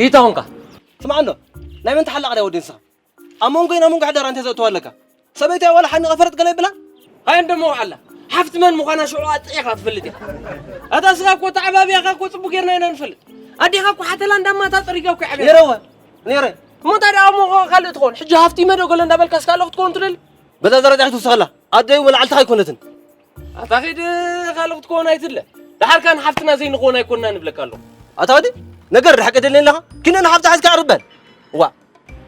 ይታ ኾንካ። ስማዕ እንዶ፣ ናይ መን ተሓላቕ ናይ ወዲ ንስኻ? ኣብ መንጎይ ናብ መንጎ ሓዳር ኣንተ ዘእትዋ ኣለካ። ሰበይተይ ዋላ ሓኒ ቐፈረት ገለ ይብላ? ኣይ እንደ መውዓላ፣ ሓፍቲ መን ምዃና ሽዑ ኣጥዒኻ ትፈልጥ ኢኻ። ኣታ ስኻ እኮ ተዓባቢያኻ እኮ ጽቡቕ ጌርና ኢና ንፈልጥ። ኣዴኻ እኮ ሓተላ እንዳማታ ጸሪጋ እኮ ይዓብያ። ነይረወ፣ ነይረ። እሞ እንታይ ደኣ እሞ ካልእ ትኾን? ሕጂ ሃፍቲ መዶ ገለ እንዳበልካ እስካ ኣለኹ ትኸውን ትደሊ? በዛ ዘረዳ ኣይትውስኸላ። ኣደይ ወላ ዓልትኻ ኣይኮነትን። ኣታ ኺድ ካልእ ክትኮን ኣይትለ። ደሓር ካን ሓፍትና ዘይንኾን ኣይኮንና ንብለካ ኣለኹ። ኣታ ወዲ፣ ነገር ድሓቂ ደልየን ኣለኻ? ኪነ ንሓፍታ ሓዝካ ኣርበል። ዋ።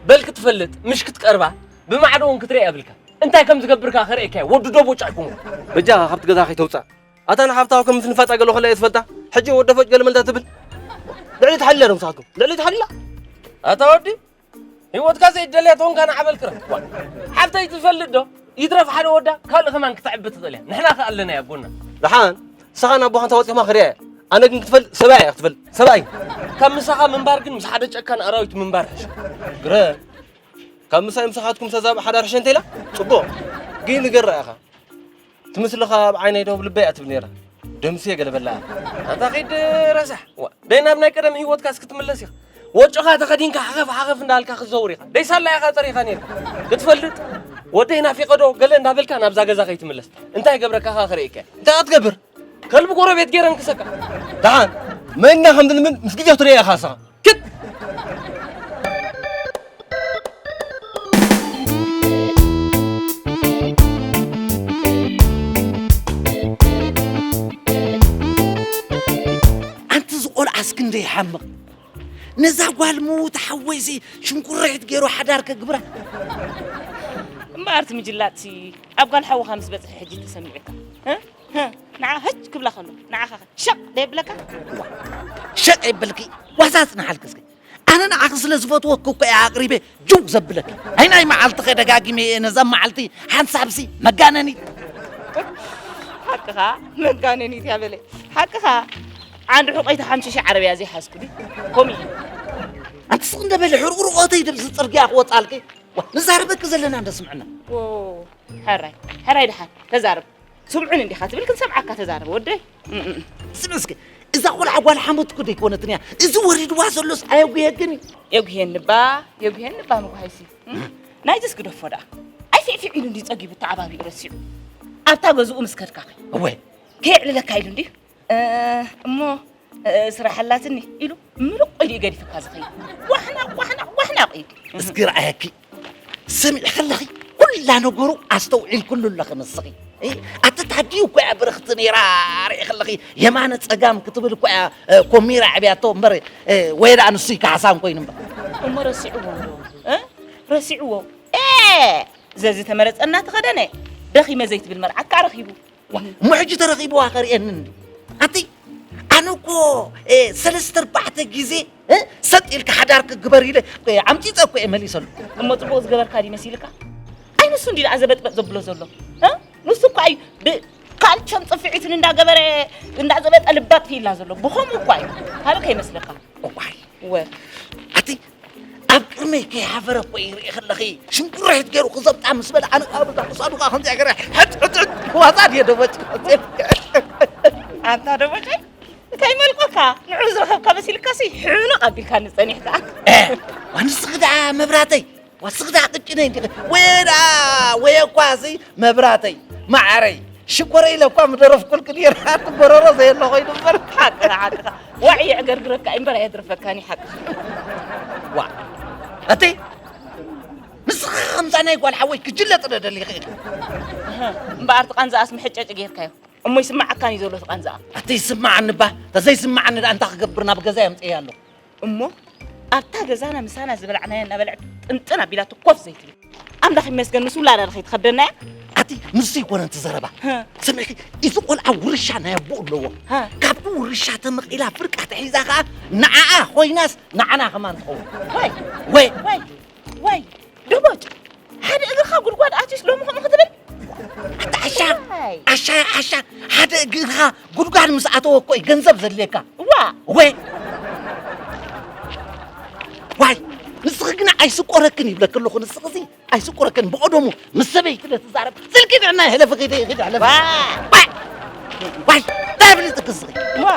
በል ክትፈልጥ፣ ምሽ ክትቀርባ፣ ብማዕዶ እውን ክትርኢ የብልካ። እንታይ ከም ዝገብርካ ከርእየካ እየ፣ ወዲ ዶቦጭ ኣይኮንኩ። በጃኻ ካብቲ ገዛ ከይተውፅኣ። ኣታ ንሓፍታ ከም ትንፋጣ ገለ ከላ እየ ትፈልጣ። ሕጂ ወዲ ፎጭ ገለ መልታ ትብል። ልዕሊ ተሓሊላ ዶ ምሳኹም? ልዕሊ ተሓሊላ? ኣታ ወዲ፣ ህይወትካ ዘይደልያ ተኾንካ ንዓበል ክረፍ። ዋ፣ ሓፍተይ ትፈልጥ ዶ? ይትረፍ ሓደ ወዳ፣ ካልእ ከማን ክተዕቢ ትኽእል እያ። ንሕና ከ ኣለና እያ ጎና። ደሓን፣ ንስኻ ናብ ቦኻን ተወፂኹማ ክሪኣ እያ። ኣነ ግን ክትፈልጥ ሰብኣይ እያ ክትፈልጥ። ሰብኣይ። ካብ ምሳኻ ምንባር ግን ምስ ሓደ ጨካን ኣራዊት ምንባር ሕሽ። ግረ፣ ካብ ምሳይ ምሳኻትኩም ተዛብ ሓዳር ሕሸ እንተ ኢላ? ጽቡቕ። ግን ንገራ ኢኻ። ትምስልኻ ኣብ ዓይነይ ዶ ኣብ ልበይ እያ ትብል ነይራ። ደምስየ ገለ በላ። ኣታ ኺድ ረሳሕ። ዋ፣ ደይ ናብ ናይ ቀደም ህይወትካ እስክትምለስ ኢኻ። ወጮኻ ተኸዲንካ ሓኸፍ ሓኸፍ እንዳልካ ክትዘውር ኢኻ። ደይ ሳላ ኢኻ ጸሪኻ ነይርካ። ክትፈልጥ፣ ወደይ ናፊቐ ዶ ገለ እንዳበልካ ናብዛ ገዛ ከይትምለስ። እንታይ ገብረካ ኸኣ ክርእየካ እየ። እንታይ ክትገብር? ከልቢ ጎረቤት ገይረን ክሰካ። ደሓን፣ መና ከም ዝልምን ምስ ግዜ ትርእዮ ኢኻ ንስኻ። ክት! ኣንቲ እዚ ቆልዓ እስክንደይ ይሓምቕ። ነዛ ጓል ምዉት ሓወይሲ ሽንኩርሒት ገይሩ ሓዳር ከግብራ። እምበኣር እቲ ምጅላጥሲ ኣብ ጓል ሓውኻ ምስ በጽሐ ሕጂ ተሰሚዑካ። እ? ህ፣ ንዓ ህጅ ክብላ ከሎ፣ ንዓኻ ኸ ሸቕ ደየብለካ? ሸቕ የብልኪ፣ ዋዛ ጽንሓልኪ እስኪ። ኣነ ንዓኺ ስለ ዝፈትወኪ እኮ እየ ኣቕሪበ ጅው ዘብለኪ። ኣይ ናይ መዓልቲ ከ ደጋጊመ እየ ነዛ መዓልቲ ሓንሳብሲ መጋነኒት። ሓቅኻ መጋነኒት እያ በለ። ሓቅኻ ዓንዲ ሑቐይ ተሓምሺሸ ዓረብያ ዘይሓዝኩ ድዩ? ከምኡ እዩ። ኣንቲ ስቕ እንደ በሊ ሕርቑርቖተይ ድብዚ ጽርግያ ክወጻልኪ። ዋ፣ ንዛረበኪ ዘለና እንደ ስምዕና። ዎ፣ ሕራይ፣ ሕራይ ደሓን ተዛረብ። ስምዑን እንዲኻ ትብል ክንሰምዓካ ተዛረብ ወደይ። እም፣ እም፣ እም። ስሚ እስኪ፣ እዛ ቆልዓ ጓል ሓሞት እኮ ደይኮነትን እያ። እዚ ወሪድዋ ዘሎስ ኣየጉየክን እዩ። የጉየኒ እባ፣ የጉየኒ እባ ምጉሃይሲ። እም? ናይዚስ ግደፎ ደኣ። ኣይፊዕፊዕ ኢሉ እንዲ ጸጊቡ ተዓባቢኡ ረሲዑ። ኣብታ ገዝኡ ምስ ከድካ ኸ? እወ። ከየዕልለካ ኢሉ እንዲ? እ፣ እሞ፣ እ፣ ስራሕ ኣላትኒ ኢሉ ምሉቕ ኢሉ እዩ ገዲፍካ ዝኸይድ። ዋሕናቕ፣ ዋሕናቕ፣ ዋሕናቕ እዩ። እስኪ ረኣየኪ። ሰሚዕኺ ኣለኺ? ኩላ ነገሩ ኣስተውዒልክሉ ኣለኺ ንስኺ። እ፣ ኣቲ ታዲዩ እኮ እያ ብርኽቲ ነይራ፣ ርኢኺ ኣለኺ? የማነ ጸጋም ክትብል እኮ እያ፣ እ፣ ኮሚራ ዕብያቶ እምበር፣ እ፣ ወይ ደኣ ንሱ ይከሓሳን ኮይኑ እምበር። እሞ ረሲዕዎ እንዶ፣ እ? ረሲዕዎ። ኤ! ዘዚ ተመረጸ እናተኸደነ፣ ደኺመ ዘይትብል መርዓት ከኣ ረኺቡ። ዋ፣ እሞ ሕጂ ተረኺብዋ ከርእየኒ እንዲ። ኣቲ፣ ኣነ እኮ፣ እ፣ ሰለስተ ኣርባዕተ ግዜ፣ እ፣ ሰጥ ኢልካ ሓዳር ክግበር ኢለ፣ እ፣ ኣምጺጸ እኮ እየ መሊሰሉ። እሞ ጽቡቕ ዝገበርካ ድዩ መሲልካ? ኣይ ንሱ እንዲ ደኣ ዘበጥበጥ ዘብሎ ዘሎ። እ? ንሱ እኮ እዩ ብ-፣ ካልቸን ጽፍዒትን እንዳገበረ፣ እንዳዘበጠ ልባ ኣጥፊእላ ዘሎ። ብኸምኡ እኳ እዩ። ካልእ ከይመስለካ። እዋይ። ወ። ኣቲ ኣብ ቅድመይ ከይሓፈረ እኮ ይርኢ ከለኺ ሽንኩርሒት ገይሩ ክዘብጣ ምስ በለ ኣነ ካብ እዛ ክሳዱ ከዓ ከምዚኣ ገይረ ሕጥ ሕጥ ሕጥ ዋዛ ድየ ደበጭ ኣንታ ደበጨ እንታይ መልቆካ ንዑ ዝረኸብካ መሲልካሲ ሕኑቕ ኣቢልካኒ ጸኒሕካ። እ፣ ዋንስኺ ደኣ መብራተይ ዋስኽዳ ቅጭነይ እንዲኺ ወይ ደኣ ወይ እኳ እዚ መብራተይ ማዓረይ ሽኮረይ ኢለ እኳ ምደረፍኩልክ ነይረ። ኣቲ ጎረሮ ዘየሎ ኮይኑ እምበር። ሓቅኻ፣ ሓቅኻ። ዋዕ የዕገርግረካ እምበር ኣየድርፈካን እዩ ሓቅኻ። ዋዕ። ኣቲ ንስኻ ከምዛ ናይ ጓል ሓወይ ክጅለጥ ዶ ደሊኺ ኢኺ? እህ፣ እምበኣር እቲ ቃንዛኣስ ምሕጨጭ ጌርካዮ። እሞ ይስምዓካን እዩ ዘሎ እቲ ቃንዛኣ። ኣቲ ይስምዓኒ እባ፣ ተዘይስምዓኒ ደኣ እንታይ ክገብር ናብ ገዛ የምጽእያ ኣለኹ። እሞ ኣብታ ገዛና ምሳና ዝበላዕናያ እናበልዐት ጥንጥን ኣቢላቶ ኮፍ ዘይትብል። ኣምላኽ ይመስገን ምስ ውላዳ ዶ ከይትኸብደና እያ። ኣቲ ንሱ ይኮነ እቲ ዘረባ። ሀ። ሰሚዕኪ፣ እዚ ቆልዓ ውርሻ ናይ ኣቦኡ ኣለዎ። ሀ። ካብቲ ውርሻ ተመቒላ ፍርቃ ተሒዛ ኸኣ ንዓኣ ኮይናስ ንዓና ከማን ትኸውን። ወይ፣ ወይ፣ ወይ፣ ወይ፣ ደቦጭ፣ ሓደ እግርኻ ጉድጓድ ኣትዩስ ሎሚ ከምኡ ክትብል? ኣታ ዓሻ፣ ኣይ። ዓሻ፣ ዓሻ፣ ሓደ እግርኻ ጉድጓድ ምስ ኣተወ እኮ እዩ ገንዘብ ዘድልየካ። እዋ። ወይ። ዋይ፣ ንስኺ ግና ኣይስቆረክን ይብለኪ ኣለኹ። ንስኺ እዚ ኣይስቆረክን። ብቐደሙ ምስ ሰበይቲ ዶ ትዛረብ? ስልኪ ንዕና ይሕለፊ፣ ኺዲ፣ ኺዲ ሕለፊ። ዋ። ዋይ። ዋይ። እንታይ ብሊ ትክስኺ? ዋ።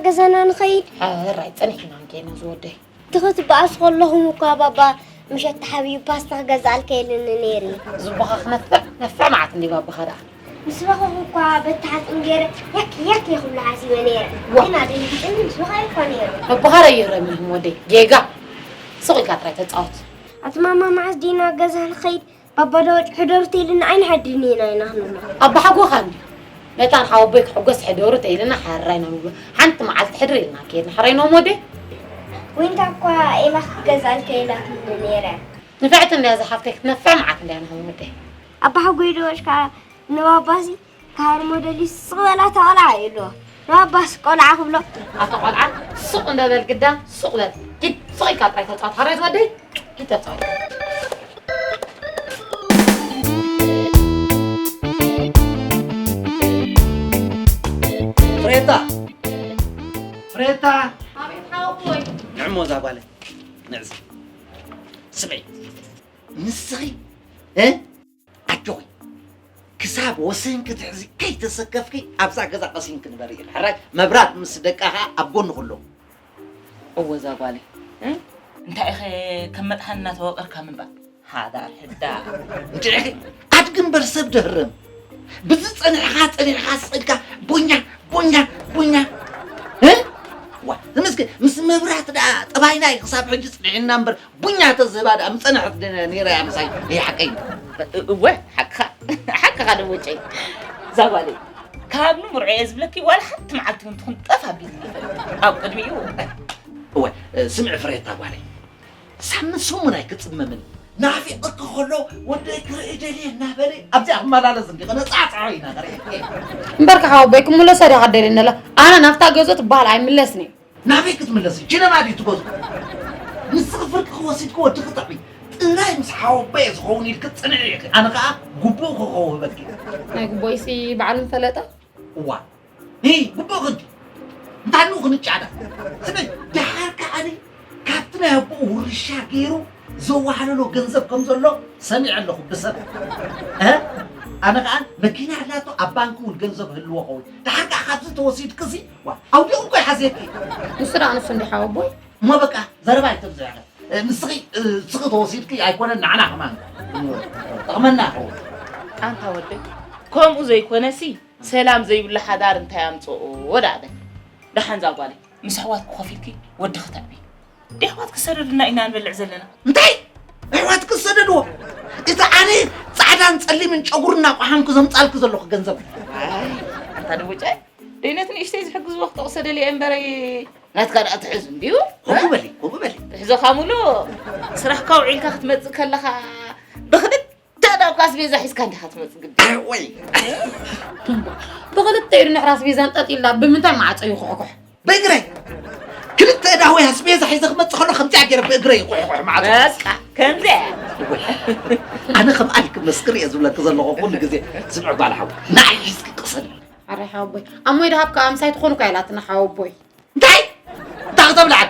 ገዛና ንኸይድ። ሕራይ ጸኒሕና እንከይና ዝወደይ። ትኽትበኣስ ከለኹም እኳ ባባ ምሸት ተሓብዩ ፓስታ ክገዝኣልካ ኢልኒ ነይሩ። ዝቦኻ ክነፍዕ ነፍዕ መዓት እንዲ ባባኻ ደኣ። ምስ በኸኹ እኳ በቲ ሓፂን ገይረ ያክ ያክ እየ ክብሎ ሓሲበ ነይረ። ዋ። ግና ደንጊፅኒ ምስ በኻ ይኮ ነይሩ። ኣቦኻ ረይረም ኢልኩም ወደይ ጌጋ። ሱቕ ኢልካ ጥራይ ተፃወት። ኣቲ ማማ መዓስ ዲና ገዛ ንኸይድ? ባባ ዶ ሕደሩ ተይልና ኣይንሓድርን ኢና ኢና ክንብሎ። ኣቦሓጎኻ እንድዩ። መታን ሓወቦይ ክሕጎስ ሕደሩ ተይልና ሓራይ ኢና ንብሎ። ሓንቲ መዓልቲ ሕድሪ ኢልና ከይድና ሕራይ ኖም ወደይ። ዊንታ እኳ ኢላ ክትገዝኣልካ ኢላትኒ ነይረ። ንፍዕቲ እንድያ ዝሓፍተይ ክትነፍዕ መዓት እንድያ ንኹን ወደይ። ኣባሓጎይ ዶ ወሽካ ንባባሲ ካብ ሞደሊ ስቕ በላ ተቐልዓ ኢልዎ። ንባባስ ቆልዓ ክብሎ። ኣታ ቆልዓ ሱቕ እንደ በል ግዳ ሱቕ በል። ኪድ ሱቕ ኢልካ ጥራይ ተጻወት ሓራይ ዝወደይ። ኪድ ተጻወት። ፍሬታ ፍሬታ ኣቤት ሓወቦይ። ንዕሞ እዛ ጓለይ ንዕዚ ስምዒ ንስኺ እ ኣጆኺ ክሳብ ወሰንኪ ትሕዚ ከይተሰከፍኪ ኣብዛ ገዛ ቀሲንኪ ንበሪ ኢኺ ሕራይ መብራት ምስ ደቃ ኸዓ ኣብ ጎንኺ ኣለዉ። እወ እዛ ጓለይ እንታይ ኢኺ ከም መጥሓን እናተወቀርካ ምንባር ሓዳር ሕዳር። እንድዒ ኣድጊ እምበር ሰብ ድህረም ብዚ ጸኒሕኻ ጸኒሕኻ ስቕ ኢልካ ቦኛ ቦኛ ቦኛ እ ዋ ተመስገን ምስ መብራት ደኣ ጠባይና እዩ ክሳብ ሕጂ ጽኒሕና እምበር ቡኛ ተዝህባ ደኣ ምጸንሐት ነይራ እያ ምሳይ። እየ ሓቀይ? እወ ሓቅኻ ሓቅኻ ደቦጨይ። እዛ ጓለይ ካብ ንምርዖ እየ ዝብለኪ ዋላ ሓንቲ መዓልቲ እውን ትኹን ጠፍ ኣቢልኒ ይፈልጥ ኣብ ቅድሚኡ። እወ ስምዒ ፍሬታ ጓለይ ሳምንት ሰሙን ኣይክጽመምን ናፊቕኪ ከሎ ወደይ ክርኢ ደልየ እናበለ ኣብዚኣ ክመላለስ እንዲ ቅነጻጽዖ ኢና ንርኢ። እምበርካ ሓወቦይ ክምለሶ ዲኻ ደልየኒ ኣላ ኣነ ናብታ ገዞ ትበሃል ኣይምለስን እየ። ናበይ ክትምለሲ ቺነማ ድዩ ትገዝኡ ንስኺ ፍርቅኺ ወሲድኪ ወድኺ ጥዕሚ ጥራይ ምስ ሓወቦየ ዝኸውን ኢልኪ ፅንዒ ኢኺ ኣነ ከዓ ግቡእ ክኸውበልኪ ናይ ግቦይሲ ባዕሉ ፈለጠ እዋ ይ ግቡእ ክንዲ እንታኑ ክንጫዳ ስሚ ድሓር ከዓኒ ካብቲ ናይ ኣቦኡ ውርሻ ገይሩ ዘዋህለሎ ገንዘብ ከም ዘሎ ሰሚዐ ኣለኹ ብሰብ ኣነ ከዓ መኪና ኣላቶ ኣብ ባንክ እውን ገንዘብ ህልዎ ኸውን ድሓር ከዓ ካብዚ ተወሲድክሲ ኣውዲኦም እኮ ይሓዝየኪ። ንሱ ደኣ ንሱ እንዲ ሓወቦይ። እሞ በቃ ዘረባ ኣይተብዝሕ። ንስኺ ስኺ ተወሲድኪ ኣይኮነን ንዓና ከማን ጠቕመና ይኸውን። ኣንታ ወደይ ከምኡ ዘይኮነሲ ሰላም ዘይብሉ ሓዳር እንታይ ኣምፅኦ ደኣ በል። ደሓን ዛ ጓለይ ምስ ኣሕዋትኪ ኮፍ ኢልኪ ወድኺ ተዕቢ። ደሕዋት ክሰደዱና ኢና ንበልዕ ዘለና። እንታይ ኣሕዋት ክሰደድዎ? እቲ ኣነ ፃዕዳን ፀሊምን ጨጉሪ እናቋሓምኩ ዘምፃልኩ ዘለኹ ገንዘብ። ኣንታ ደቦጫይ ደይ ነቲ ንእሽተይ ዝሕግዝዎ ክጠቕሶ ደልየ እምበረይ ናትካ ደኣ ትሕዝ እንድዩ። ከምኡ በሊ ከምኡ በሊ። ትሕዞኻ ሙሉ ስራሕካ ውዒልካ ክትመፅእ ከለኻ ብክልተ ዳብካ ኣስቤዛ ሒዝካ እንዲኻ ትመፅእ ግዲ። ወይ ብክልተ ኢዱ ንሕራ ኣስቤዛ እንጠጢላ ብምንታይ ማዕፀ ይኹሕኩሕ? ብእግረይ ክልተ እዳወይ ኣስቤዛ ሒዘ ክመፅእ ከሎ ከምዚኣ ገይረ ብእግረይ ይቑሕቑሕ ማዕፆ በቃ ከምዚ ኣነ ከም ኣል ክመስክር እየ ዝብለኪ ዘለኹ ኩሉ ግዜ ስምዒ ጓል ሓው ንዓይ ሒዝኪ ቅሰኒ ኣረ ሓወቦይ ኣሞይ ድሃብ ከዓ ምሳይ ትኾኑ እኳ ኢላትና ሓወቦይ እንታይ እንታይ ክተብልዓኒ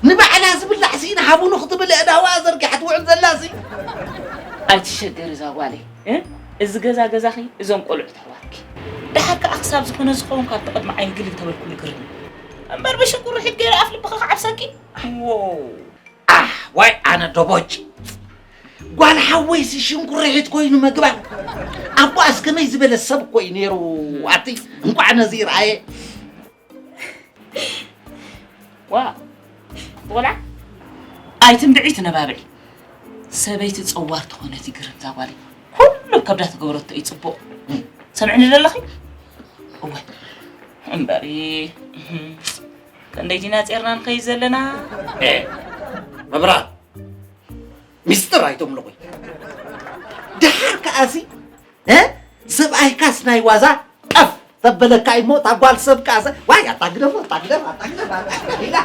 ንባዕላ ዝብላዕ ስኢና ሃቡኒ ክትብል እዳዋ ዘርጊሓ ትውዕል ዘላ ሲ ኣይትሸገር እዛ ጓለይ እዚ ገዛ ገዛኺ እዞም ቆልዑ ተሕዋትኪ ደሓር ከዓ ክሳብ ዝኾነ ዝኸውን ካብቲ ቅድሚ ዓይኒ ግልል ተበልኩሉ ግርም እምበር ብሽንኩርሒት ገይረ ኣፍ ልብኺ ክዓብሰኪ ዎ ኣሕ ዋይ ኣነ ደቦጭ ጓል ሓወይሲ ሽንኩርሒት ኮይኑ መግባ ኣቦኣስ ከመይ ዝበለ ሰብ እኮ እዩ ነይሩ ኣቲ እንቋዕ ነዚ ረኣየ ዋ ቆልዓ ኣይትንብዒ ትነባብዒ ሰበይቲ ፀዋር ተኾነት ይግርም ዛጓለይ ኩሉ ከብዳ ትገብረቶ እዩ ፅቡቕ ሰምዕኒ ዘለኺ እወ እምበሪ ክንደይ ዲና ጼርና ንኸይድ ዘለና መብራት ሚስጥር ኣይተምልቑ ድሓር ከኣሲ እ ሰብኣይካስ ናይ ዋዛ ቀፍ ተበለካ እሞ እታ ጓል ሰብ ከኣሰ ዋይ ኣታ ግደፎ ኣታ ግደፍ ኣታ ግደፍ ኣታ ግደፍ ኢላ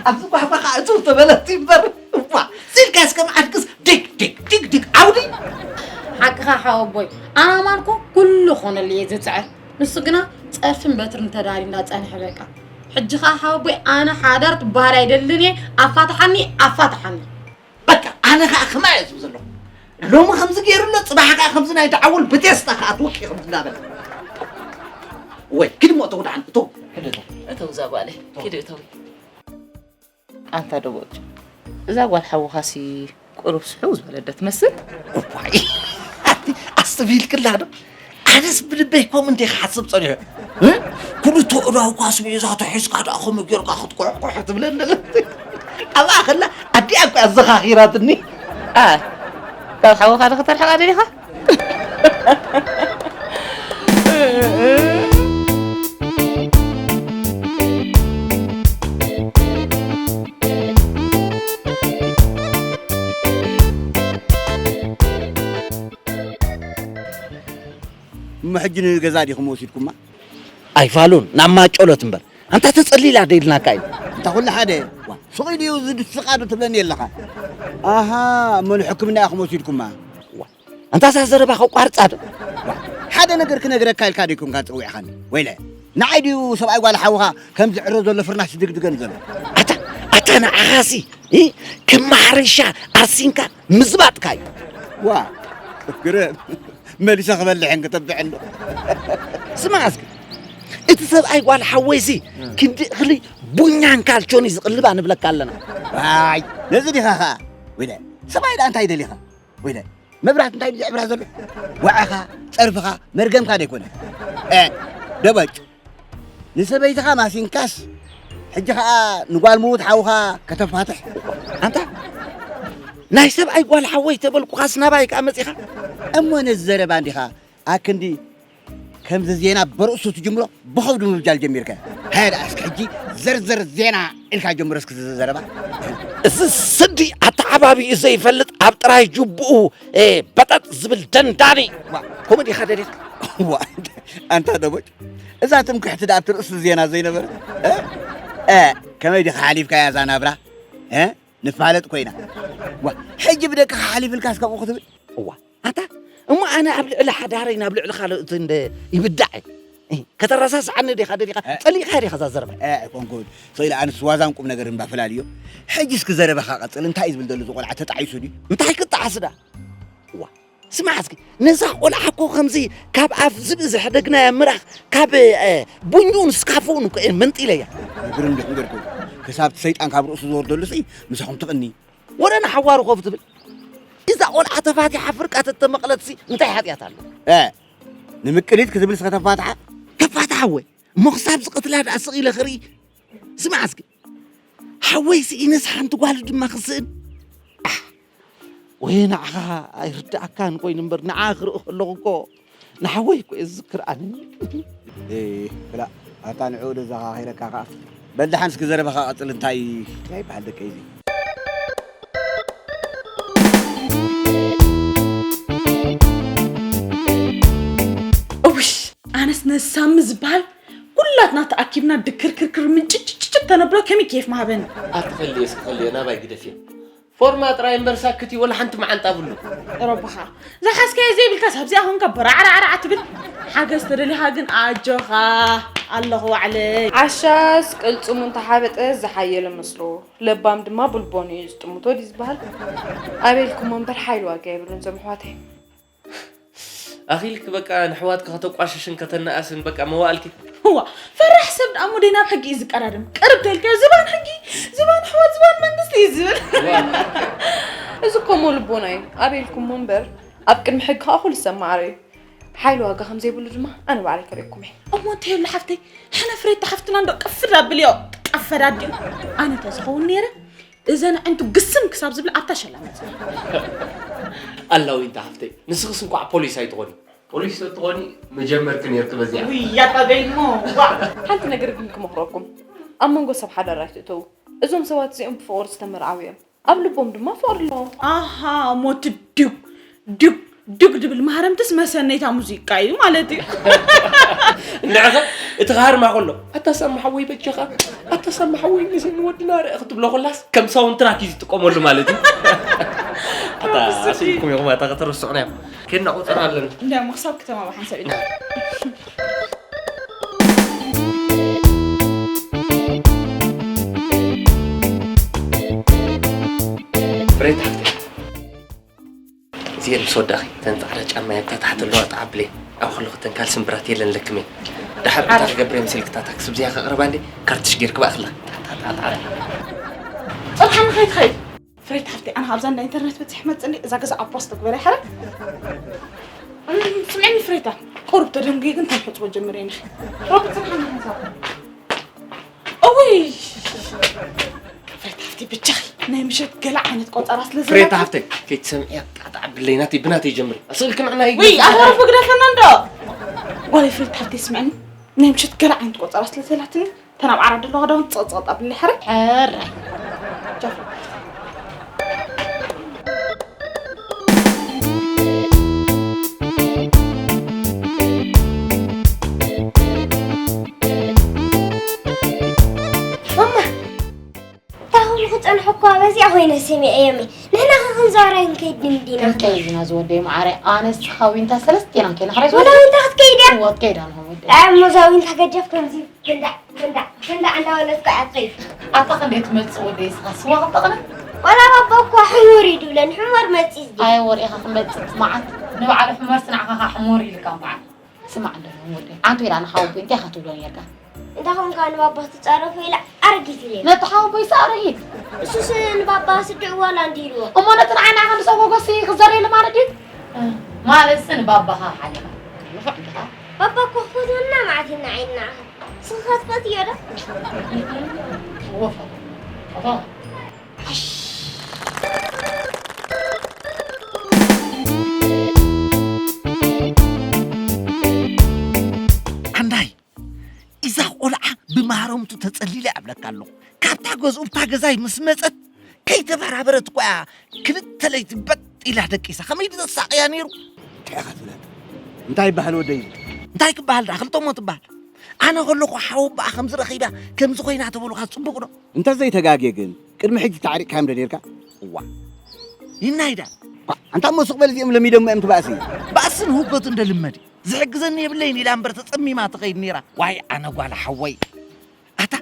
ኣብዚ ጓህጓ ከዓ እትው ተበለት እምበር እዋ ሲልካ እስከ መዓድቅስ ድግ ድግ ድግ ድግ ዓውዲ ሓቅኻ ሓወቦይ ኣማን ኮ ኩሉ ኾነሉ እየ ዝፅዕር ንሱ ግና ፀርፍን በትርን ተዳሪ እንዳፀንሐ በቃ ሕጂ ከዓ ሓወቦይ ኣነ ሓዳር ትበሃል ኣይደልን እየ ኣፋትሓኒ ኣፋትሓኒ በቃ ኣነ ከዓ ከማ እየ ዝብ ዘለኹ ሎሚ ከምዚ ገይሩ ኣሎ ፅባሕ ከዓ ከምዚ ናይ ደዓውል ብቴስታ ከዓ ትውቂ ከምዚ እናበለ ወይ ኪድ እሞ እተው ደሓን እተው። ሕደ እተው። እተው እዛ ጓለይ ኪድ እተው። ኣንታ ደቦጭ፣ እዛ ጓል ሓውኻሲ ቁሩብ ስሕው ዝበለት ዶ ትመስል? እዋይ፣ ኣቲ ኣስተብሂልክላ ዶ? ኣነስ ብልበይ ከምኡ እንደ ክሓስብ ጸኒሑ። እ? ክልተ እዳውካ ኣስቤዛ ተሒዝካ ደኣ ከምኡ ጌርካ ክትኩሕኩሕ ትብለኒ ኣለኻ። ኣብኣ ከላ ኣዲኣ እኮ ኣዘኻኺራትኒ። ኣይ፣ ካብ ሓውኻ ዶ ከተርሕቓ ደሊኻ? እሞ ሕጂ ንገዛ ዲኹም ወሲድኩማ? ኣይፋሉን ናብ ማጨሎት እምበር ኣንታ ተጸሊላ ደይልናካ እዩ። እንታ ኩሉ ሓደ ዋ፣ ሱቕ ኢሉ እዩ ዝድስቓ ዶ ትብለኒ ኣለኻ? ኣሃ፣ እሞ ንሕክምና ኢኹም ወሲድኩማ? ኣንታ እዛ ዘረባ ከቋርጻ ዶ? ዋ፣ ሓደ ነገር ክነግረካ ኢልካ ዶ ይኮንካ ጸዊዕኻኒ? ወይለ፣ ንዓይ ድዩ ሰብኣይ ጓል ሓውኻ ከም ዝዕረ ዘሎ ፍርናሽ ዝድግድገን ዘሎ? ኣታ ኣታ ንዓኻሲ እ? ከም ማሕረሻ ኣርሲንካ ምዝባጥካ እዩ። ዋ፣ ግርም መሊሰ ክበልሕን ክተብዕን ዶ? ስማዕ እስኪ እቲ ሰብኣይ ጓል ሓወይሲ ክንዲ እኽሊ ቡኛን ካልቾን እዩ ዝቕልባ ንብለካ ኣለና። ዋይ፣ ነዚ ዲኻ ኸኣ? ወይለ፣ ሰብኣይ ደኣ እንታይ ደሊኻ? ወይለ፣ መብራት እንታይ ድዩ ዝዕብራ ዘሎ? ዋዕኻ፣ ጸርፍኻ፣ መርገምካ ዶ ኣይኮነ? እ፣ ደበጭ፣ ንሰበይትኻ ማሲንካስ ሕጂ ኸኣ ንጓል ምዉት ሓውኻ ከተፋትሕ? ኣንታ ናይ ሰብኣይ ጓል ሓወይ ተበልኩኻስ ናባይ ከኣ መጺኻ? እሞ ነዚ ዘረባ እንዲኻ ኣክንዲ ከምዚ ዜና በርእሱ ትጅምሮ ብኸብዱ ምብጃል ጀሚርከ። ሃያ ደኣ እስኪ ሕጂ ዘርዘር ዜና ኢልካ ጀምሮ እስኪ እዚ ዘረባ። እዚ ስዲ ኣተዓባቢኡ ዘይፈልጥ ኣብ ጥራይ ጅቡኡ እ፣ በጠጥ ዝብል ደንዳኒ። ዋ፣ ከምኡ ዲኻ ደሊኻ? ዋ፣ ኣንታ ደቦጭ፣ እዛ ትምክሕቲ ደኣ ኣብቲ ርእሲ ዜና ዘይነበረ? እ? እ፣ ከመይ ዲኻ ሓሊፍካያ እዛ ናብራ? እ? ንፋለጥ ኮይና። ዋ፣ ሕጂ ብደቅኻ ሓሊፍልካስ ከምኡ ክትብል? እዋ፣ ኣታ እሞ ኣነ ኣብ ልዕሊ ሓዳረይ ናብ ልዕሊ ካልኦት እንደ ይብዳዕ እ፣ ከተረሳስዓኒ ዲኻ ደሊኻ? እ። ጸሊእካ ዲኻ እዛ ዘረባ? እ፣ ኣይኮንኩን። ስኢለ ኣንስ ዋዛን ቁም ነገር እምባ ፈላልዮ። ሕጂ እስኪ ዘረባኻ ቀጽል። እንታይ እዩ ዝብል ዘሎ እዚ ቆልዓ ተጣዒሱ ድዩ? እንታይ ክጣዓስ ደኣ? እዋ፣ ስማዕ እስኪ፣ ነዛ ቆልዓ እኮ ከምዚ ካብ ኣፍ ዝብኢ ዝሕደግናያ ምራኽ ካብ እ፣ ቡንጅኡን ስካፍኡን እኮ እየ መንጢለያ። ግርም ዲኹም ጌርኩም። ክሳብ እቲ ሰይጣን ካብ ርእሱ ዝወርደሉ ሲ ምሳኹም ትቕኒ። ወረ ንሓዋሩ ኮፍ ትብል። እዛ ቆልዓ ተፋቲሓ ፍርቃ ተተመቕለትሲ እንታይ ሓጢኣት ኣሎ? እ፣ ንምቅሊት ክትብልስ ከተፋትሓ? ተፋትሓ ወይ? እሞ ክሳብ ዝቐትላ ደኣ ስቕ ኢለ ክርኢ? ስማዕ እስኪ፣ ሓወይ ስኢነስ ሓንቲ ጓሉ ድማ ክስእን። ኣሕ፣ ወይ ንዓኻ ኣይርድኣካን ኮይኑ እምበር፣ ንዓ ክርኢ ከለኹ እኮ ንሓወይ እኮ እየ ዝዝክር ኣነ። እ፣ ክላእ፣ ኣታ ንዕኡ ዶ ዘኻኺረካ ከኣ? በል ደሓን እስኪ ዘረባኻ ቀጽል፣ እንታይ፣ እንታይ ይበሃል ደቀይ እዚ? እውሽ፣ ኣነስ ነዚ ሳሚ ዝበሃል ኩላትና ተኣኪብና ድክርክርክር ምንጭጭጭጭ ተነብሎ ከመይ ኬፍ ምሃበኒ። ኣትኸልየ እስኪ ኸልየ ናባይ ግደፍዮ። ፎርማ ጥራይ እምበር ሳክት እዩ ወላ ሓንቲ መዓንጣ ብሉ። ረብኻ ዝሓዝካዮ ዘይብልካስ ኣብዚኣ ኾንካ በራዕራዕራዕ ትብል። ሓገዝ ተደሊኻ ግን ኣጆኻ ኣለኹ ባዕለይ። ዓሻስ ቅልጽሙ እንተሓበጠ ዝሓየለ መስሎ ለባም ድማ ብልቦኑ እዩ ዝጥምቶ ድዩ ዝበሃል? ኣበይ ኢልኩሞ እምበር ሓይሊ ዋጋ የብሉን እዞም ኣሕዋተይ። ኣኺልኪ በቃ ንሕዋትኪ ከተቋሽሽን ከተነኣስን በቃ መዋእልኪ። እዋ ፈራሕ ሰብ ደኣ እሞ ደይ ናብ ሕጊ እዩ ዝቀዳደም። ቅርብ ተልካዮ ዝባን ሕጊ፣ ዝባን ኣሕዋት፣ ዝባን መንግስቲ እዩ ዝብል። እዚ እኮ እሞ ልቦና እዩ ኣበይ ኢልኩሞ እምበር ኣብ ቅድሚ ሕጊ ከዓ ኩሉ ሰብ ማዕረ እዩ። ሓይሊ ዋጋ ከም ዘይብሉ ድማ ኣነ ባዕለይ ከርእየኩም እየ። እሞ እንታይ የብሉ ሓፍተይ፣ ሕነ ፍሬታ ሓፍትና እንዶ ቅፍድ ኣብልዮ። ቀፈድ ኣዲኡ ኣነ ተዝኸውን ነይረ እዘን ኣዕንቱ ግስም ክሳብ ዝብላ ኣብታ ሸላ መፅእ። ኣላዊንታ ሓፍተይ ንስኽስ እንኳዕ ፖሊስ ኣይትኾኒ። ፖሊስ ተትኾኒ ምጀመርኪ ነይርኪ በዚኣ። ውይ ያታ ደይሞ ዋ። ሓንቲ ነገር ግን ክመኽረኩም፣ ኣብ መንጎ ሰብ ሓዳር ኣይትእተዉ። እዞም ሰባት እዚኦም ብፍቕሪ ዝተመርዓዉ እዮም። ኣብ ልቦም ድማ ፍቕሪ ኣለዎም። ኣሃ እሞ እቲ ድግ ድግ ድግ ድብል ማህረምትስ መሰነይታ ሙዚቃ እዩ ማለት እዩ። እንድዕኸ እቲ ክሃርማ ከሎ ኣታ ሳሚ ሓወይ በጃኻ ኣታ ሳሚ ሓወይ ንስኒ ወድና ርእ ክትብሎ ከላስ ከም ሳውንድ ትራክ እዩ ዝጥቀመሉ ማለት እዩ። ኣታ ኣስኢልኩም ኢኹም ኣታ ከተረስዑና ኢኹም። ኬድና ቁፅር ኣለና። እንዳ ምኽሳብ ከተማ ብሓንሳብ ኢና። ብሬት ሓፍተይ እዚኤን ምስ ወዳእኺ፣ እተን ጻዕዳ ጫማ እየን፣ እታ ታሕቲ ኣለዋ፣ ጣዕ ኣብለይ። ኣብ ከለኹ እተን ካልሲ ምብራት የለን ለክመይ። ደሓር እንታይ ክገብር እየ መሲልኪ፣ እታ ታክሲ ብዚኣ ከቕርባ እንዴ፣ ካርትሽ ጌርኪ ብኣኽላ። ጽንሓኒ ከይትኸይድ። ፍሬት ሓፍተይ፣ ኣነ ኣብዛ እንዳ ኢንተርነት በጺሐ መጽእ እንዴ፣ እዛ ገዛ ኣባስ ተግበረ ይሓረ። እም፣ ስምዕኒ ፍሬታ፣ ቁሩብ ተደንጉየ ግን ከም ሕጽቦ ጀምር እየ ንኺ። ሮቢ፣ ጽንሓኒ ከይትኸይድ። እውይ! ፍሬት ሓፍተይ፣ ብቻኺ ናይ ምሸት ገለ ዓይነት ቆጸራ ስለ ፍሬት ዘለካ። ሓፍተይ፣ ከይትሰምዕያ፣ ጣዕጣዕ ብለይ፣ ናተይ ብናተይ ጀምሪ። ስእልኪ ንዕና ውይ፣ ይግባእ። ኣቶ ረፉ ግደፈና እንዶ። ጓለይ ፍሬት ሓፍተይ፣ ስምዕኒ፣ ናይ ምሸት ገለ ዓይነት ቆጸራ ስለ ዘላትኒ፣ ተን ኣብ ዓራት ዘሎ ክዳውንቲ ጸቕጸቕጥ ኣብለይ፣ ሕራይ። ሕራይ። ቻው። ማማ፣ እታ ኹሉ ክጸንሑ እኳ በዚኣ ኮይነ ሰሚዐዮም እየ። ንሕና ኸ ክንዛወር ኣይንከይድን ዲና? ክንከይድ ኢና ዝወደይ መዓረይ። ኣነስ ዊንታ ሰለስቴና ከይና ሕራይ ወላ ዝወደይ። ዊንታ ክትከይድ እያ? እዋ፣ ክትከይድ ኣለኹ ወደይ። ኣይ፣ እሞ እዛ ዊንታ ገጃፍ ከምዚ ክንዳዕ፣ ክንዳዕ፣ ክንዳዕ እንዳበለት እኮ እያ ትኸይድ። ኣታ ክንደይ ትመጽእ ወደይ፣ እስኻ ስዋ ክትጠቕነ? ወላ ባባ እኮ ሕሙር እዩ ድብለን፣ ሕሙር መጺእ ዝብል። ኣይ፣ ወርኢኻ ክመጽእ መዓት። ንበዓል ሕሙር ስናዕኻ ኸዓ ሕሙር ኢልካ እምበዓል። ስማዕ እንዶ ወደይ፣ ዓንቶ ኢላ ንሓወቦይ እንታይ ኢኻ ትብሎ ኔርካ? እንተ ኾንካ ንባባ ትጻረፎ ኢላ ኣረጊት ኢለ። ነቲ ሓወቦይ ሰኣረይት። እሱስ ንባባ ስድዕዎ ዋላ እንዲ ኢልዎ። እሞ ነቲ ንዓና ክንዲ ሰጎጎሲ ክዘረይ ልማድ ድዩ? ማለትስ ንባባኻ ሓሊኻ። ንፉዕ እንዲኻ። ባባ እኮ ክፈትወና መዓት ኢና ዓይንና። ንስኻ ትፈትዮ ዶ? እወ፣ ፈትዎ። ፈትዎ። ኣንዳይ፣ እዛ ቆልዓ ብማህረምቱ ተጸሊላ እያ እብለካ ኣለኹ። ካብታ ገዝኡ ብታ ገዛይ ምስ መጸት ከይተበራበረት እኮ እያ ክልተ ለይቲ በጥ ኢላ ደቂሳ። ከመይ ድዩ ዘሳቕያ ነይሩ? እንታይ ኢኻ ትብለኒ? እንታይ ይበሃል ወደይ? እንታይ ክበሃል ደኣ? ክልተ እሞ ትበሃል። ኣነ ከለኹ ሓወቦኣ ከምዚ ረኺባ፣ ከምዚ ኮይና ተበሉኻ ጽቡቕ ዶ? እንተዘይተጋግየ ግን፣ ቅድሚ ሕጂ ተዓሪቕካዮም ዶ ኔርካ? እዋ። ይናይዳ። ኳ፣ ኣንታ እሞ ስቕ በል፣ እዚኦም ለሚዶሞ እዮም ትባእሲ። ባእስን ህውከቱ እንደ ልመድ። ዝሕግዘኒ የብለይን ኢላ እምበር ተጸሚማ ትኸይድ ኔራ። ዋይ ኣነ ጓል ሓወይ። ኣታ፣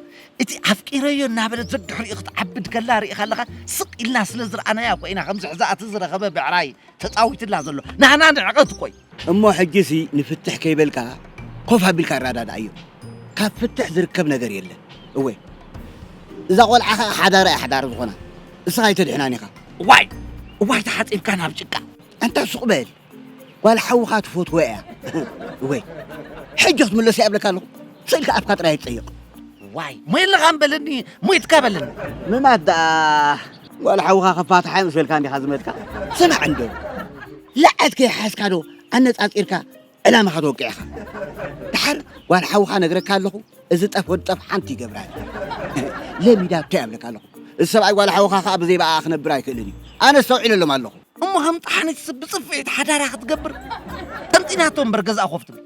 እቲ ኣፍቂረዮ እናበለት ዘድሕሪኡ ክትዓብድ ከላ ርኢኻ ኣለኻ? ስቕ ኢልና ስለ ዝረኣናያ እኮ ኢና ከምዚ ሕዛእቲ ዝረኸበ ብዕራይ ተጻዊትላ ዘሎ። ናህና ንዕቐት እኮ እዩ። እሞ ሕጂሲ ንፍትሕ ከይበልካ ኮፍ ኣቢልካ ኣረዳድኣዮ። ካብ ፍትሕ ዝርከብ ነገር የለን። እወ፣ እዛ ቆልዓ ኸኣ ሓዳራ እያ ሓዳር ዝኾና። እስኻ ኣይተድሕናን ኢኻ። እዋይ፣ እዋይ ተሓጺብካ ናብ ጭቃ። ኣንታ ሱቕ በል። ጓል ሓውኻ ትፈትዎ እያ። እወ፣ ሕጂ ክትምለስ እያ እብለካ ኣለኹ። ስእልካ ኣፍካ ጥራይ ትጸይቕ። ዋይ፣ ሞይልኻ እምበለኒ፣ ሞይትካ በለኒ። ምማት ደኣ ጓል ሓውኻ ከፋትሓ እየ ምስ በልካ እንዲኻ ዝመትካ። ስማዕ እንዶ፣ ላዕት ከይሓዝካ ዶ ኣነጻጺርካ ዕላማኻ ተወቂዕኻ? ደሓር ጓል ሓውኻ ነግረካ ኣለኹ፣ እዚ ጠፍ ወዲ ጠፍ ሓንቲ ይገብራ እየ። ለሚዳቶ እያ እብለካ ኣለኹ። እዚ ሰብኣይ ጓል ሓውኻ ኸኣ ብዘይ ብኣኣ ክነብር ኣይክእልን እዩ። ኣነ ኣስተውዒለሎም ኣለኹ። እሞ ከም ጠሓኒትስ ብጽፍዒት ሓዳራ ክትገብር ጠንጢናቶ እምበር ገዛእ ኮፍ ትብል።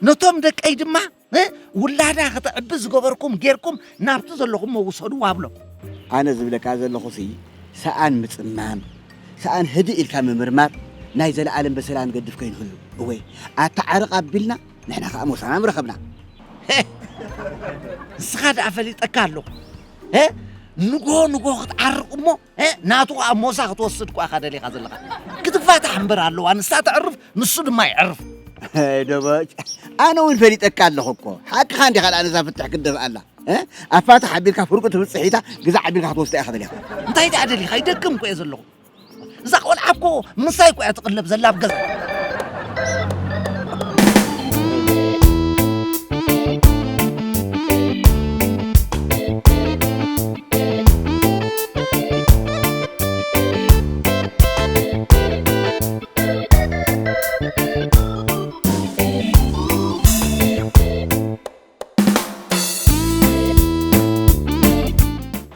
ነቶም ደቀይ ድማ፣ እ፣ ውላዳ ከተዕቢ ዝገበርኩም ጌርኩም ናብቲ ዘለኹሞ ውሰድዋ ኣብሎም። ኣነ ዝብለካ ዘለኹሲ፣ ሰኣን ምጽማም፣ ሰኣን ህድእ ኢልካ ምምርማር ናይ ዘለኣለም በሰላ ንገድፍ ከይንህሉ። እወ፣ ኣታ ዓርቕ ኣቢልና፣ ንሕና ኸኣ ሞሳና ምረኸብና። ሄ! ንስኻ ደኣ ፈሊጠካ ኣለኹ። ሄ! ንግሆ ንግሆ ክትዓርቕ እሞ፣ ሄ! ናቱ ኸኣ ሞሳ ክትወስድ እኮ ኢኻ ደሊኻ ዘለኻ። ክትፋታሕ እምበር ኣለዋ፣ ንሳ ተዕርፍ፣ ንሱ ድማ ይዕርፍ። ሄ፣ ደቦጭ፣ ኣነ እውን ፈሊጠካ ኣለኹ እኮ። ሓቅኻ እንዲኻ ደኣ ነዛ ፍትሕ ክትደፍኣላ። እ? ኣፋትሕ ኣቢልካ ፍርቁ ትብጽሕ ኢታ፣ ግዛዕ ኣቢልካ ክትወስዳ ኢኻ ደሊኻ። እንታይ ደኣ ደሊኻ? ይደክም እኮ እየ ዘለኹ። እዛ ቆልዓ እኮ ምሳይ እኮ እያ ትቕለብ ዘላ ኣብ ገዛ።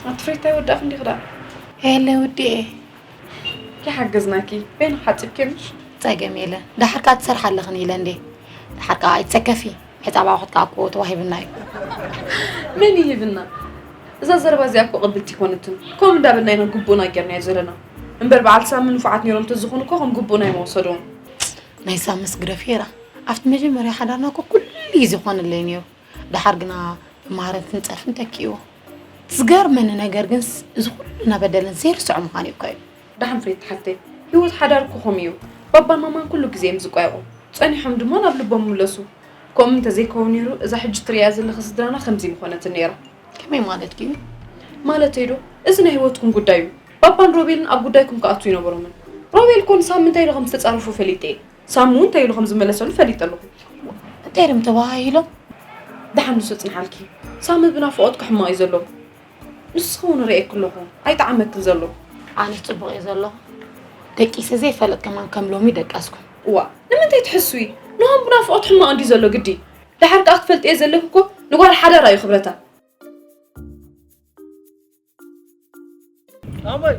ኣቲ ፍሬታይ ወዳእኺ እንዲኺ ደኣ? የለ ውዲኤ። ይሓግዝናኪ። በይንኺ ሓጺብኪ ምሽ? ጸገም የለ። ደሓር ከኣ ትሰርሓ ኣለኽን ኢለ እንዴ። ደሓር ከኣ ኣይትሰከፊ። ሕጻብ ኣቑሑት ከኣ እኮ ተዋሂብና እዩ። መን ይሂብና? እዛ ዘረባ እዚኣ እኮ ቅብልቲ ኣይኮነትን። ከምኡ እንዳበልና ኢና ግቡእና ጌርናዮ ዘለና። እምበር በዓል ሳሚ ንፉዓት ነይሮም ተዝኾኑ እኮ ከም ግቡእና ኣይምወሰድዎን። ናይ ሳምስ ግደፍየራ። ኣብቲ መጀመርያ ሓዳርና እኮ ኩሉ ግዜ ኮነለይ ነይሩ። ደሓር ግና ማረትን ጸርፍን ተኪእዎ። ዝገርመኒ ነገር ግን ስ-፣ እዚ ኩሉ እናበደለን ዘይርስዖ ምዃኑ እዩ እኮ እዩ። ደሓን ፍሬት ሓፍተይ፣ ህይወት ሓዳር እኮ ከምኡ እዩ። ባባን ማማን ኩሉ ግዜ እዮም ዝቋየቑ። ጸኒሖም ድማ ናብ ልቦም ይምለሱ። ከምኡ እንተዘይከውን ነይሩ፣ እዛ ሕጂ ትርእያ ዘለኺ ስድራና ከምዚ ምኾነትን ነይራ። ከመይ ማለት ድዩ? ማለተይ ዶ፣ እዚ ናይ ህይወትኩም ጉዳይ እዩ። ባባን ሮቤልን ኣብ ጉዳይኩም ክኣትዉ ኣይነበሮምን። ሮቤል እኮ ንሳሚ እንታይ ኢሉ ከም ዝተጻረፎ ፈሊጠ እየ። ሳሚ እውን እንታይ ኢሉ ከም ዝመለሰሉ ፈሊጠ ኣለኹ። እንታይ ድም ተባሃሂሎም? ደሓን ንሱ ጽንሓልኪ። ሳሚ ብናፍቖት ክሕመቕ እዩ ዘሎ። ንስኺ እውን ርእየኪ ኣለኹ። ኣይጠዓመክን ዘሎ። ኣነስ ጽቡቕ እየ ዘለኹ። ደቂሰ ዘይፈልጥ ከማን ከም ሎሚ ደቀስኩ። እዋ፣ ንምንታይ ትሕስዊ? ንሆም ብናፍቖት ሕማቕ እንድዩ ዘሎ ግዲ። ደሓር ከኣ ክትፈልጥዮ ዘለኪ እኮ ንጓል ሓዳር እዩ ክብረታ። ኣቦይ።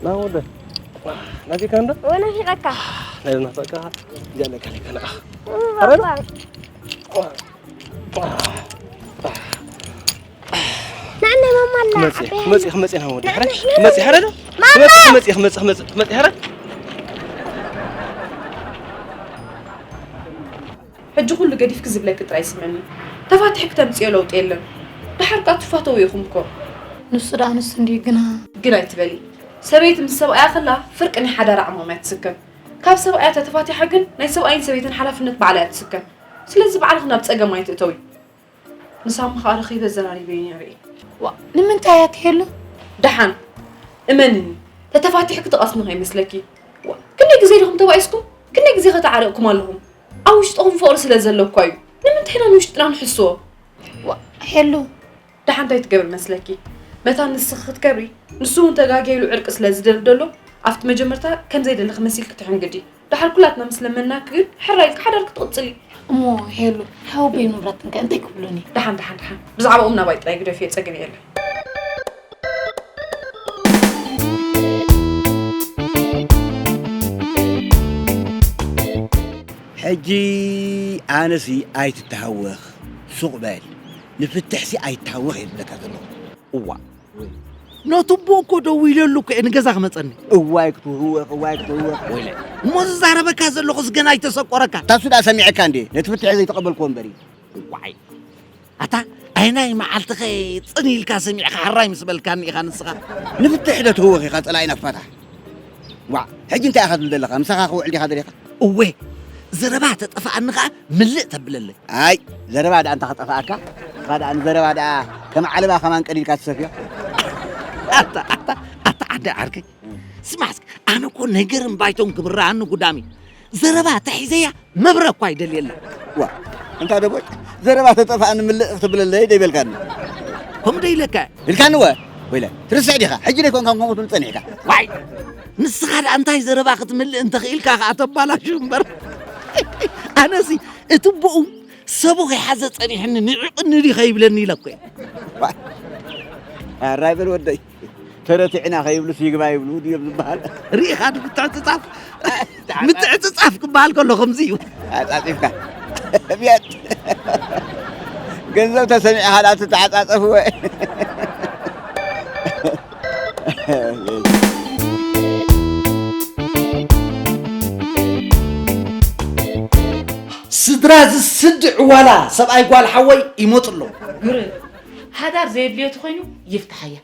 ና ወደ ናፊካ እንዶ ወናፊቀካ። ናይ ናፈቃ ጃለ ከለካ ና። ባባ። ናዕና ማማ ኣላ። መጽ መጽ መጽ ና ወደ ሐረ መጽ ሐረ ዶ መጽ መጽ መጽ መጽ መጽ ሐረ። ሕጂ ኩሉ ገዲፍኪ ዝብለኪ ጥራይ ስምዕኒ። ተፋቲሕኪ ተምጽዮ ለውጢ የለን። ደሓር ከኣ ትፋተዉ ኢኹም እኮ። ንሱ ደኣ ንሱ እንድዩ ግና። ግን ኣይትበሊ። ሰበይቲ ምስ ሰብኣያ ከላ ፍርቂ ናይ ሓዳር ዓማም እያ ትስከም። ካብ ሰብኣያ ተተፋቲሓ ግን ናይ ሰብኣይን ሰበይትን ሓላፍነት ባዕላ እያ ትስከም። ስለዚ ባዕልኺ ናብ ጸገም ኣይትእተዊ። ንሳሚ ከኣ ረኺበ ዘራሪበዮ ነይረ እየ። ዋ፣ ንምንታይ እያ ትሄሉ? ደሓን እመንኒ፣ ተተፋቲሕኪ ትቐስኒ ከይመስለኪ። ዋ፣ ክንደይ ግዜ ዲኹም ተባኢስኩም? ክንደይ ግዜ ከተዓረቕኩም ኣለኹም? ኣብ ውሽጥኹም ፍቕሪ ስለ ዘሎ እኳ እዩ። ንምንታይ ኢና ንውሽጥና ንሕስዎ? ዋ፣ ሄሉ። ደሓን እንታይ ትገብር መስለኪ? መታን ንስኺ ክትከብሪ፣ ንሱ እውን ተጋግየ ኢሉ ዕርቂ ስለ ዝደሊ ደሎ፣ ኣብቲ መጀመርታ ከም ዘይደለኺ መሲልኪ ትሕንግዲ። ደሓር ኩላትና ምስ ለመናኪ ግን ሕራይ ኢልኪ ሓዳርኪ ትቕጽሊ። እሞ ሄሉ፣ ሓወቦይ ንብረትን ከ እንታይ ክብሉኒ? ደሓን፣ ደሓን፣ ደሓን። ብዛዕባኦም ናባይ ጥራይ ግደፍዮ፣ ጸገም የለን። ሕጂ ኣነሲ ኣይትተሃወኽ፣ ሱቕ በል። ንፍትሕሲ ኣይትሃወኽ እየ ዝብለካ ዘለኹ። እዋ። ነቲ ኣቦ እኮ ደዊለሉ እኮ እየ ንገዛ ክመጸኒ። እዋይ ክትህወኽ፣ እዋይ ክትህወኽ። ወይለ። እሞ ዝዛረበካ ዘለኹስ ገና ኣይተሰቆረካ። ታሱ ደኣ ሰሚዐካ እንዴ? ነቲ ፍትሒ ዘይተቐበልክዎ እምበር እዩ። እዋይ። ኣታ ኣይናይ መዓልትኸ ጽን ኢልካ ሰሚዕካ ሕራይ ምስ በልካኒ ኢኻ ንስኻ። ንፍትሒ ዶ ትህወኽ ኢኻ ጸላኢና ክፋታሕ? ዋዕ፣ ሕጂ እንታይ ኢኻ ትብል ዘለኻ? ምሳኻ ክውዕል ዲኻ ደሊኻ? እወ፣ ዘረባ ተጠፍኣኒ ኸኣ ምልእ ተብለለይ። ኣይ፣ ዘረባ ደኣ እንታ ኸጠፍኣካ፣ ንስኻ ደኣ ንዘረባ ደኣ ከም ዓለባ ከማን ቀዲድካ ትሰፍዮ። ኣታ፣ ኣታ፣ ኣታ ዓዲ ዓርከይ። ስማዕ እስኪ፣ ኣነ እኮ ነገርን ባይቶን ክብርሃኒ ጉዳም እዩ። ዘረባ ተሒዘያ መብረ እኳ ይደልየላ። ዋ፣ እንታ ደቦይ፣ ዘረባ ተጠፍኣኒ ምልእ ክትብለለይ ደይበልካኒ። ከምኡ ዶ ኢለካ? ኢልካኒ ወ? ወይለ፣ ትርስዕ ዲኻ? ሕጂ ደይኮንካ ከምኡ ትብል ጸኒሕካ። ዋይ! ንስኻ ደኣ እንታይ ዘረባ ክትምልእ እንተኽኢልካ ኸኣ ተባላሹ እምበር። ኣነሲ እቲ ብኡ ሰቡ ከይሓዘ ጸኒሕኒ ንዒቕኒ ድዩ ከይብለኒ ኢለ እኮ እየ። ዋይ! ኣራይ በል ወደይ። ተረቲዕና ከይብሉስ ይግባ ይብሉ ድዮም ዝበሃል? ርኢኻ ዶ ምትዕጽጻፍ? ምትዕጽጻፍ ክበሃል ከሎ ከምዚ እዩ። ኣጻጺፍካ። ብያት። ገንዘብ ተሰሚዕኻ ደኣ ትተዓጻጸፍዎ። ስድራ ዝስድዕ ዋላ ሰብኣይ ጓል ሓወይ ይመፁ ኣለዉ። ግርም፣ ሓዳር ዘየድልዮ ተኾይኑ ይፍትሓያ።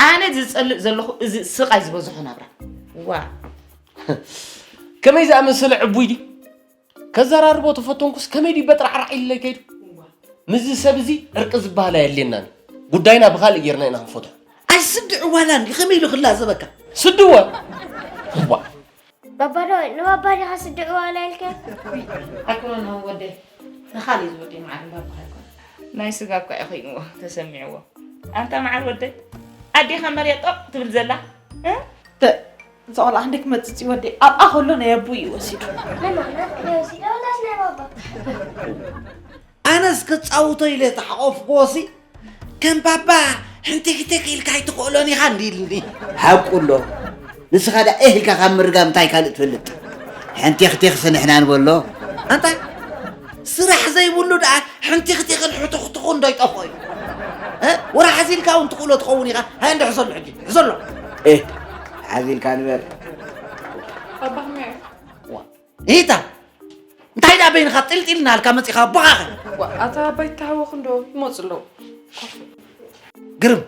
ኣነ ዝጸልእ ዘለኹ እዚ ስቓይ ዝበዝሖ ናብራ። ዋ። ከመይ ዝኣመሰለ ዕቡይ ድዩ? ከዘራርቦ ተፈተንኩስ ከመይ ድዩ በጥራዕራዕ ኢለይ ከይዱ? ምስዚ ሰብ እዚ ዕርቂ ዝበሃል ኣየድልየናን እዩ። ጉዳይና ብኻልእ ጌርና ኢና ክንፈትሖ። ኣይ ስዲ ዕዋላ እንዲ ከመይ ኢሉ ክላዘበካ? ስድዎ። ዋ። ባባ ዶ ንባባ ዲኻ ስዲ ዕዋላ ኢልካ? ኣይኮነን ወደይ። ንኻልእ ዝወደይ መዓር ባባ ኣይኮነን። ናይ ስጋ እኳ እዩ ኮይንዎ ተሰሚዕዎ። ኣንታ መዓር ወደይ፣ ኣዴኻ መርያ ጦቕ ትብል ዘላ? እ? ተ-፣ እዛ ቆልዓ ክንደይ ክመጽጽ እዩ ወደይ። ኣብኣ ከሎ ናይ ኣቦ እዩ ወሲዱ። ናይ ማና ናይ ወሲዳ ወላስ ናይ ባባ? ኣነስ ክጻውቶ ኢለ ተሓቆፍክዎሲ፣ ከም ባባ ሕንቲኽቲኽ ኢልካ ኣይትኽእሎን ኢኻ እንዲ ኢልኒ። ሓቁ ኣሎ። ንስኻ ደኣ ኤህ ኢልካ ካብ ምርጋም እንታይ ካልእ ትፈልጥ? ሕንቲኽቲኽሲ ንሕና ንበሎ። ኣንታ ስራሕ ዘይብሉ ደኣ ሕንቲኽቲኽን ሕቱኽቱኽን ዶ ይጠፍኦ እዩ? እ? ወላ ሓዚልካ እውን ትኽእሎ ትኸውን ኢኻ። ሃይ እንዶ ሕዘሉ ሕጂ፣ ሕዘሉ። ኤህ፣ ሓዚልካ ንበር። ኣባ ከመይ ኢኻ? ዋ፣ ኢታ፣ እንታይ ደኣ በይንኻ ጢልጢል እናሃልካ መጺኻ ቦኻኸ? ዋ፣ ኣታ ኣባይ ተሃወኽ እንዶ ይመጹ ኣለዉ። ግርም፣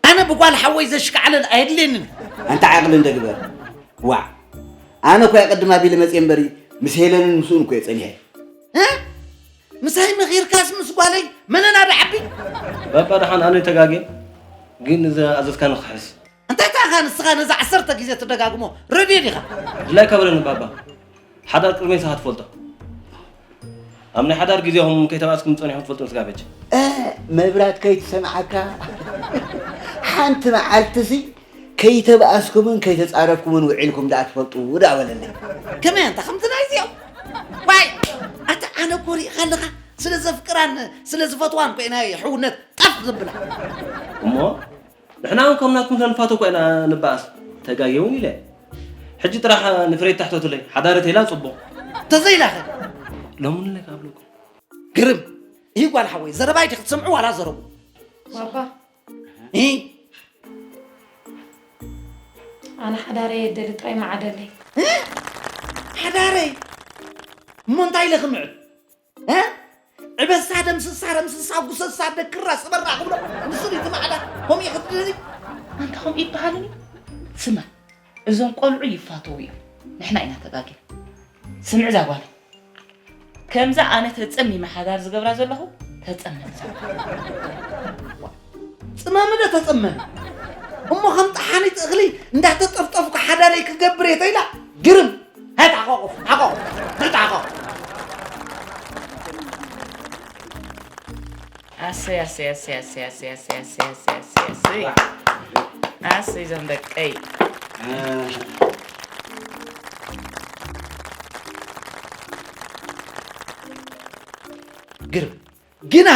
ኣነ ብጓል ሓወይ ዘሽካዕለል ኣየድልየንን። ኣንታ ዓቕሊ እንደ ግበር። ዋዕ፣ ኣነ እኮ የቐድም ኣቢለ መፅየ እምበሪ፣ ምስ ሄለንን ምስኡን እኮ እየ ፀኒሐ። እ? ምሳይ መኺርካስ ምስ ጓለይ መነና ዶ ዓቢ? ባባ ደሓን ኣነ ተጋግየ፣ ግን እዚ ኣዘዝካኒ ክሕስ። እንታይ ተኣኻ ንስኻ ነዚ ዓሰርተ ግዜ ትደጋግሞ ረድዮ ዲኻ? ድላይካ በለኒ ባባ፣ ሓዳር ቅድመይ ንስኻ ትፈልጦ። ኣብ ናይ ሓዳር ግዜኹም ከይተባእስኩም ጸኒሕኩም ትፈልጡ ንስጋ በጅ። እ፣ መብራት ከይትሰምዓካ ሓንቲ መዓልትሲ ከይተባእስኩምን ከይተጻረፍኩምን ውዒልኩም ደኣ ትፈልጡ ደኣ በለለይ። ከመይ ኣንታ ከምቲ ናይዚኦም? ዋይ፣ ኣታ ኣነ እኮ ሪኢኻ ኣለኻ፣ ስለ ዘፍቅራን ስለ ዝፈትዋን እኮ ኢና ሕውነት ጠፍ ዘብላ። እሞ ንሕና እውን ከም ናትኩም ተንፋቶ እኮ ኢና ንበኣስ። ተጋግየ እውን ኢለ። ሕጂ ጥራሕ ንፍሬት ተሕተቱለይ። ሓዳር ተይላ ጽቡቕ። ተዘይላኸ? ሎምንለ ካብ ለኩም። ግርም። ይህ ጓል ሓወይ ዘረባይ ዲኺ ትሰምዑ ዋላ ዘረቡ? ባባ። ኣነ ሓዳረይ የደሊ ጥራይ መዓደለይ። ሓዳረይ? እሞ እንታይ ኢለ ክምዕድ? እ? ዕበሳ ደምስሳ ረምስሳ ጉሰሳ ደክራ ስበራ ክብሎ ንሱ ድዩ እቲ ማዕዳ ከምኡ እዩ ክትደሊ? ኣንታ ከምኡ ይበሃልን እዩ? ስማ እዞም ቆልዑ ይፋተዉ እዮም። ንሕና ኢና ተጋጊና። ስምዒ እዛ ጓለይ። ከምዛ ኣነ ተጸሚመ ሓዳር ዝገብራ ዘለኹ ተጸመም እዛ ጓለይ። ጽመም ዶ ተጸመም? እሞ ከም ጠሓኒት እኽሊ እንዳተጠፍጠፍኩ ሓዳረይ ክገብር እየ ተኢላ ግርም። ሃይ ተሓቋቑፍ፣ ተሓቋቑፍ፣ ተሓቋቑፍ። ኣሰይ ኣሰይ ኣሰይ ኣሰይ ኣሰይ ኣሰይ ኣሰይ ኣሰይ ኣሰይ ኣሰይ ኣሰይ እዞም ደቀይ። ግርም ግና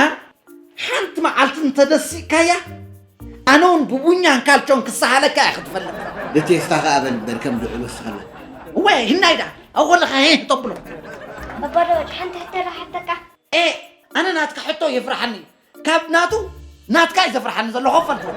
ሓንቲ መዓልቲ እንተደሲእካያ ኣነ እውን ብቡኛን ካልቾን ክሰሃለካ እየ ክትፈልጥ። ብቴስታ ከኣ በል በርከም ድዑ ወስኸላ። እወ ህናይ ደኣ ኣብኡ ከለኻ ሄ ተብሎ። በባዶች ሓንቲ ሕቶ ዶ ሓተካ? ኤ ኣነ ናትካ ሕቶ የፍርሓኒ ካብ ናቱ ናትካ እዩ ዘፍርሓኒ ዘሎ ከፈልትዎ።